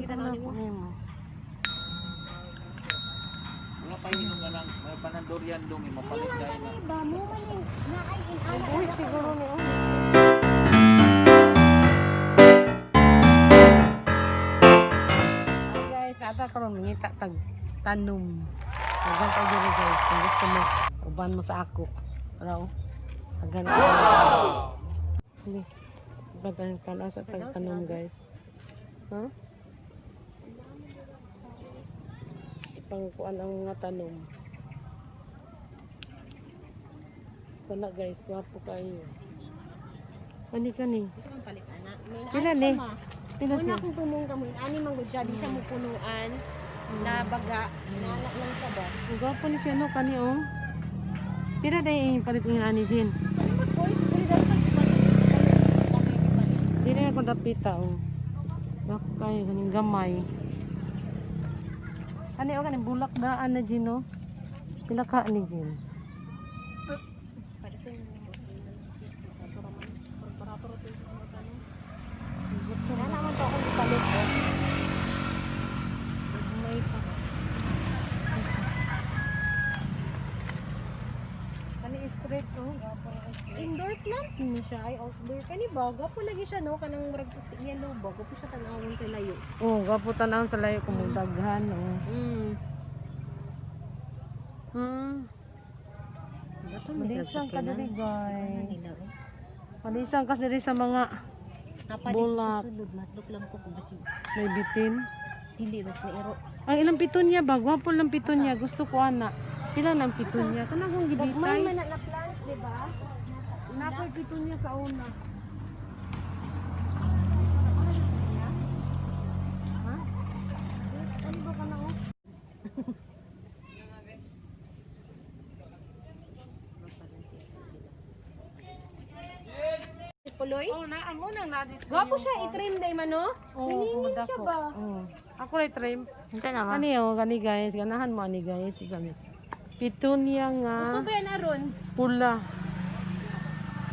Sige, tanaw nimo. Nimo. Wala pa yun nga nang may panandorian dong eh, mapalit dahil na. Ba mo man ni na ay inana. Uy, siguro ni oh. Hi guys, nata karon mangita tag tanom. Dagan kay diri guys, kung gusto mo uban mo sa ako. Ara oh. Dagan. Hindi. Batan kan sa tag tanom guys. Ha? Ipangkuan ang mga tanom. Wala guys, gwapo kayo. Kani kani. Gusto kong palit ana. May Pila inaano ni? siya ma. Pila Una siya? kung tumong kamo ani man gud siya, di siya mo punuan na baga, inana lang siya ba. Ang gwapo ni siya no kani oh. Pila day yung palit nga ani Jin. Ano ba boys? Puli daw pag palit. Dili na ko dapita oh. Gwapo kayo kaning gamay. Ani oh kaning bulak daan na Jin oh. Pila ka ni Jin? Wala naman to akong ipalit eh. Gamay pa. Kani straight oh. Gwapo na straight. Indoor plant ni siya ay outdoor kani ba gwapo lagi siya no kanang murag yellow ba gwapo siya tan-awon sa layo. Oh, gwapo tan-awon sa layo kung daghan oh. Malisang ka diri guys. Malisang ka diri sa mga Napa dito Bulak. sa sulod matlok lang ko kung basig may bitin. dili bas na iro. Ay, ilang pitunya ba? Gwapo lang pitunya. Gusto ko ana. Pila ng pitunya? Kanang kong Gagmay gibitay. man na na plants, di ba? Nakoy pitunya sa una. Ha? Ano ba kana oh? Puloy. Oh, na amo nang nadit. Gwapo siya i-trim day man no? Oh, Niningin siya ba? Oh. Ako ray trim. Ani oh, gani guys, ganahan mo ani guys, sabi. Pitunya nga. Uso ba yan aron? Pula.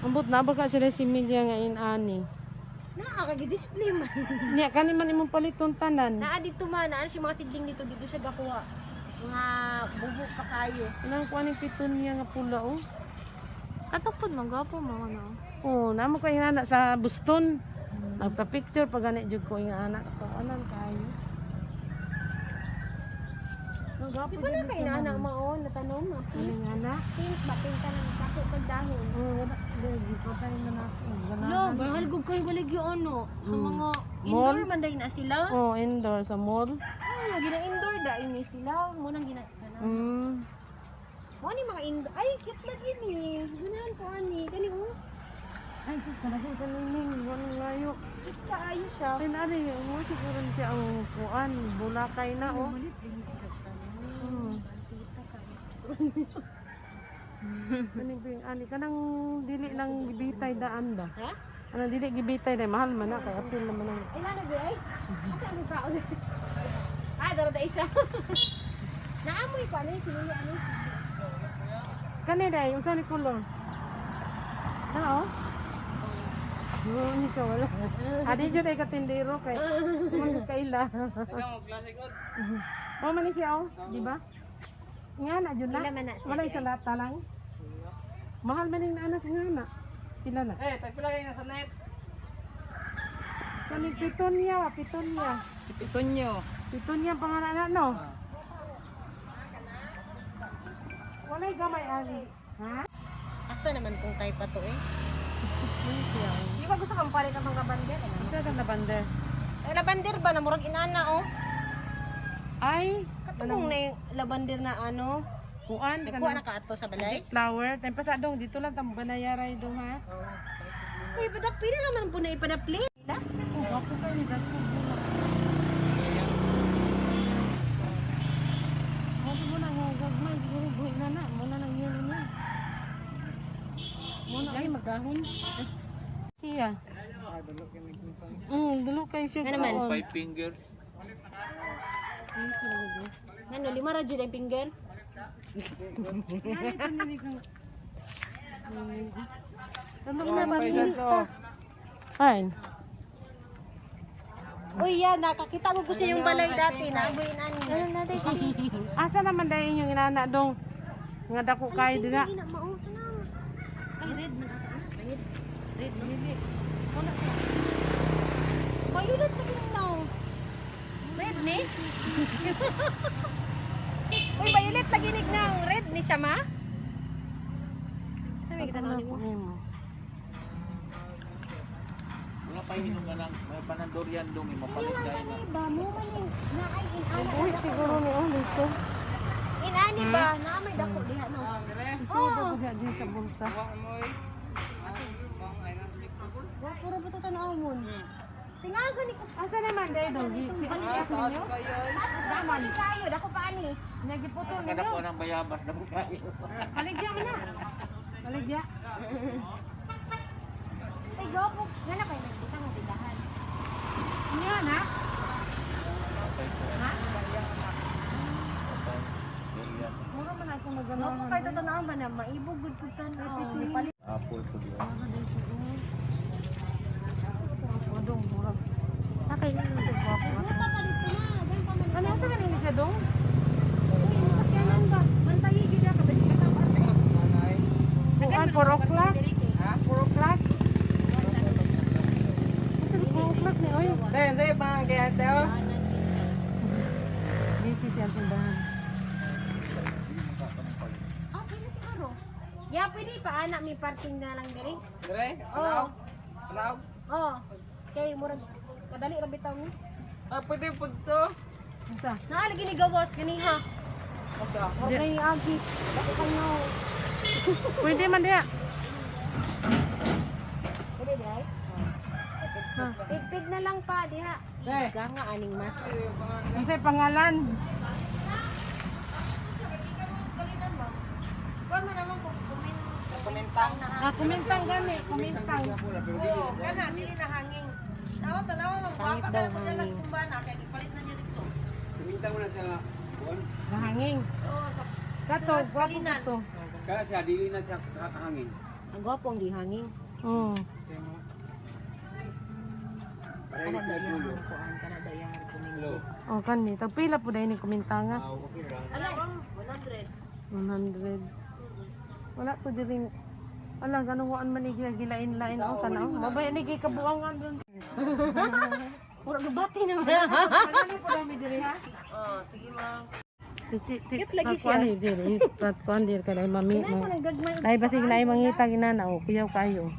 Ambot na baka sila si Milya nga inani. Naa kag display man. Niya kani man imong paliton tanan. Naa dito man, naa siya mga sidling dito dito siya gakuha. Mga buhok pa kayo. Ilang kuan ning pitunya nga pula oh. Katupod mo, gwapo mo, ano? Oh, namo ko yung anak sa Buston. Magpa-picture pag gani jud ko yung anak ko. Anan kayo. Ang gwapo Di ba na kay na mao natanom ma? Kaning anak? Pink ba pink ka nang dako kag dahon. Oh, wala. Di pa tayo na nako. Lo, Ganahan. barahal gud kayo baligyo ano sa mga Mall? indoor man day na sila. Oh, indoor sa mall. Gina indoor da ini sila mo nang gina kana. Mo ni mga indoor. Ay, cute lagi ni. Ganahan ko ani. Kani oh. Ay, sus, talagang kaning walang layo. Cute kaayo siya. Ay, nari, mo siguro ni siya ang kuan, bulakay na oh. Kaning ping ani kanang dili lang gibitay daan ba? Ha? Anang dili gibitay dai mahal man na kay apil naman ang Ay, lana ba ay? Asa ang proud? Ah, dara dai siya. Naamoy ko ano yung sinuyo ano? Kani dai unsa ni color? Na oh. Oh, ni ka wala. Adi jud ay katindero kay man kaila. Ikaw mo classic od. Oh man ni siya oh, di ba? Nga na jud na. Pila man na siya, Wala isa lata lang. Mahal man ning anas nga na. Pila na? Eh, tagpila kayo nasa net. Kani pitunya, wa pitunya. Si Pitonyo. Pitunya ang pangalan na no. Walay gamay ali. Ha? Asa naman tong type pa to eh? Ano siya? Di ba gusto kang palit ang mga labander? Isa ka labander. Ay, labander ba? Namurag inana oh. Ay, Katugong na yung labander na ano. kuan Nagkuha na ka ato sa balay. Flower. Time pa sa dong dito lang tamo banayaray dong ha. Uy, padapli na naman po na ipadapli. Oh, gwapo kayo ni dagko. Oh, siguro na nga gagmay siguro buhi na na. Muna nang yelo niya. Muna Ay, magdahon. siya. Ah, dulo kay minsan. Dulo kay siya. Ano man? kaon. Five fingers. Ano, lima ra jud ang finger? Tulog na ba? Ay. Uy, ya, nakakita ko sa yung balay dati. Naagoy ani. Ano na dito? Asa naman dahil yung inana dong? Nga dako kayo dila. Hindi na mao na. Ay, red man ata. Red. Red, no? Wala ka. Violet lagi nang now. Red ni? Uy, violet lagi nig nang red ni siya ma? Sabi kita na mo. Nimo. Wala pa hinog nga ng may panandorian dong eh, mapalit dahil na. Ani ba mo man ni na ay inana. Uy, siguro ni oh, liso. Inani ba na may dako diha no. Liso daw ko diyan sa bulsa. Wa puro buto tan-aw mon. Tingagan ni ko. Asa naman dahil dong? Si balik ninyo? Dako ni kayo, dako pa ani. Nagiputol Kada ninyo. ko ng bayabas na kayo. Baligya mo na. Baligya. Ay gwapo, ngana kay nagbutang og tindahan. Niya na. Durian. Mura man ako Gwapo maganahan. kay tan-aw ba na maibog gud pud tan-aw. Palit Apple ko diyan. Dong, mura. Okay. Buta pa dito na, dahil pa man. Ano sa kanina siya dong? Uy, mo sakyanan ba? Bantayi gyud ka basta kasama. Kuan, 4 o'clock. 4 o'clock. Asa 4 o'clock ni oy? Busy siya ang tindahan. Ah, pwede siguro. Ya, pwede pa anak may parking na lang diri. Dire? Oo. Panaw? Oh. Kay murag kadali ra bitaw ni. Ah, pwede po to. Asa? Naa lagi ni gawas ganiha. Asa? Murag kay agi. Dako kanyo. Pwede man diya. Pwede di ay? Pigpig na lang pa diha. Eh. Ganga aning mas. Unsay pangalan? Kuan man naman kung kumin Kumintang. Ah, kumintang gani, kumintang. Oo, kana dili na hanging. Tama tanawa man Pangit gwapa daw ka na hanging. kumba na kay gipalit na niya dito. Kumintang mo na siya. Buwan. Mahangin. Oo, sa Kato, gwapo to. Kaya siya, dili na siya hangin. Ang gwapo ang gihanging. Oh. Para Kana sa daw dulo. yang kuan, kana daw yang recommend. Hello. Oh, kani. Tagpila po dahil ni kumintanga. Ah, okay ra. Alay, 100. 100. Wala po diri. Wala, ganun waan man ni gilain-lain o tanaw. Mabay ni gikabuangan dun. Murag bati naman. Ano po dami diri ha? Oh, sige ma'am. Cute lagi siya. Kuan diri, pat kuan diri kay mami. Kinay ko nang gagmay. Nay basig nay mangita ginana o kuyaw kayo.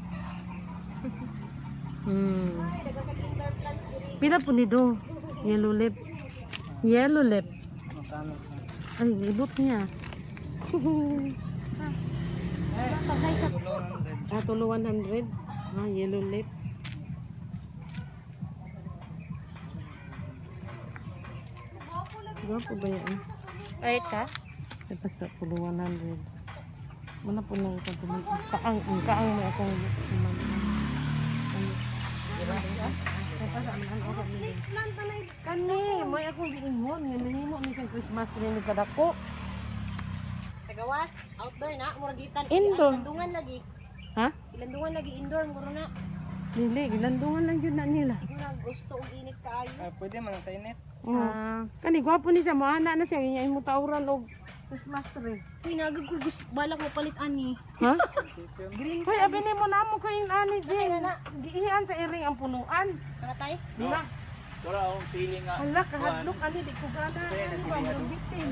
Pila po ni dong? Yellow lip. Yellow lip. Ay, ibot niya. Ah, tulo 100. Ah, yellow lip. Gwapo ba yan? Right ka? Ay, basta tulo 100. Muna po nang itong Kaang, ang kaang may akong Snake plant na na. Kani, may akong giingon. Nga nahimo ni siyang Christmas tree ni kadako. Tagawas, outdoor na, murag gitan. Indoor. Ilandungan lagi. Ha? Ilandungan lagi indoor muro na. Dili, gilandungan lang yun na nila. Siguro na gusto og init kaayo. Ah, pwede man sa init. Ah. Kani, gwapo ni siya. Moana na siya. Ganyan mo tauran og Christmas tree. Uy, nagag ko gusto balak mo palit ani. Ha? Green. Hoy, abi ni mo na mo kayo ani, Kaya Jing. na. Giihan sa iring ang punuan. Namatay? Di ba? Wala akong feeling nga. Hala, kahadlok ani di ko gana. Ano ba mo bitin?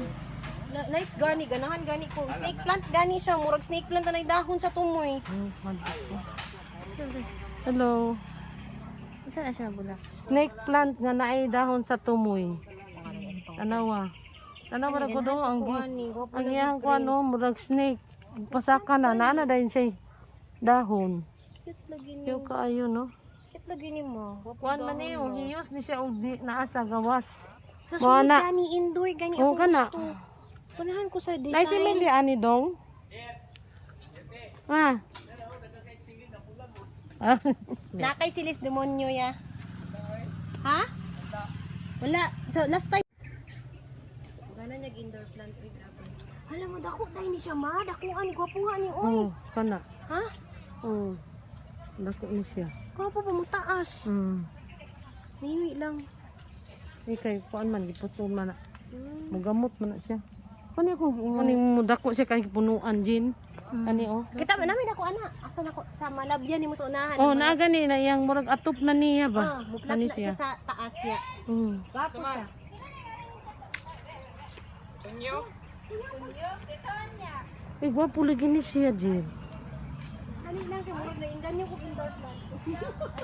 Nice gani, ganahan gani ko. Snake plant gani siya, murag snake plant na dahon sa tumoy. Hello. Saan na siya bulak? Snake plant nga naay dahon sa tumoy. Tanawa. Tanawa ra ko do ang Ani, gwapo ang lagi. iyang kuan oh, murag snake. Pasaka na naa na dayon siya dahon. Cute lagi ni. Yo kaayo no. Cute lagi ni mo. Gwapo Kuan man dahon ni mo. oh, hiyos ni siya og di naa sa gawas. Sa Mo sunod na. gani indoor gani Oo, ako kana. gusto. Ganahan ko sa design. Nay si Meli ani dong. Ah. Ah. Nakay silis demonyo ya. Ha? Wala. So last time. Gana niya indoor plant with grabe. Alam mo dako dai ni siya ma, dako ani gwapo nga ni oy. Oh, kana. Ha? Oh. Dako ni siya. Gwapo pa mo taas. Niwi lang. Eh kay kuan man giputol man na. Mugamot man na siya. Kani akong giingon ni mo dako siya kay punuan jin. Kani oh. Kita ba namin ako ana? Asa na ko sa malabyan nimo sa unahan. Oh, naa gani na iyang murag atop na niya ba? Ah, muplat Kani na siya sa taas niya. Gwapo siya. Eh, gwapo lagi ni siya, Jin. Dali lang kay murag nainggan ko indoor plants.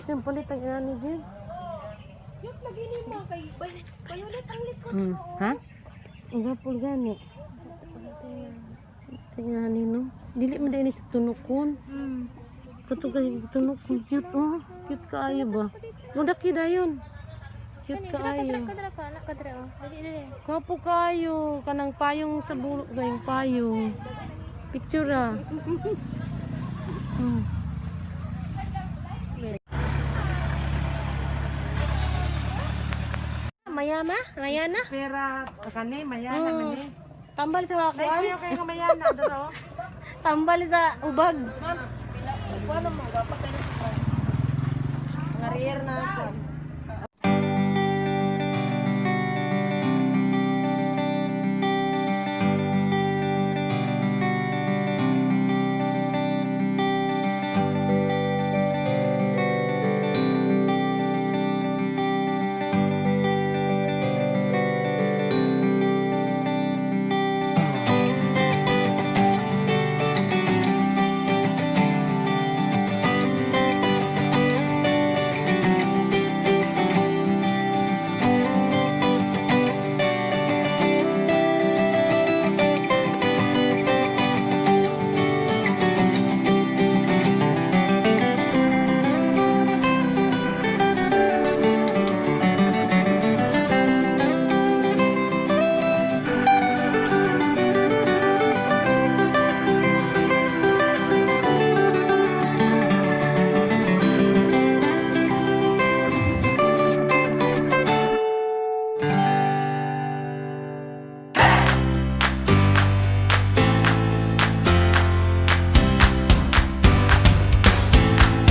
Siyang palit ang ina ni Jin. Cute lagi nimo kay violet ang likod ko. Ha? Ang gwapo gani. Tingnan ni no. Dili man din sa tunukon. Kato kay tunukon cute oh. Cute kaayo ba? Mudaki dayon. Cute kaayo. Kadra pa, anak kadra oh. Dali dali. Gwapo kaayo kanang payong sa bulok kayong payong. Picture ah. Mayama, mayana. Pera kani mayana Oh. man eh. Tambal sa wakuan. Kayo nga mayana daro. Tambal sa ubag. Kuan mo, dapat kayo sa Nga rare na ako.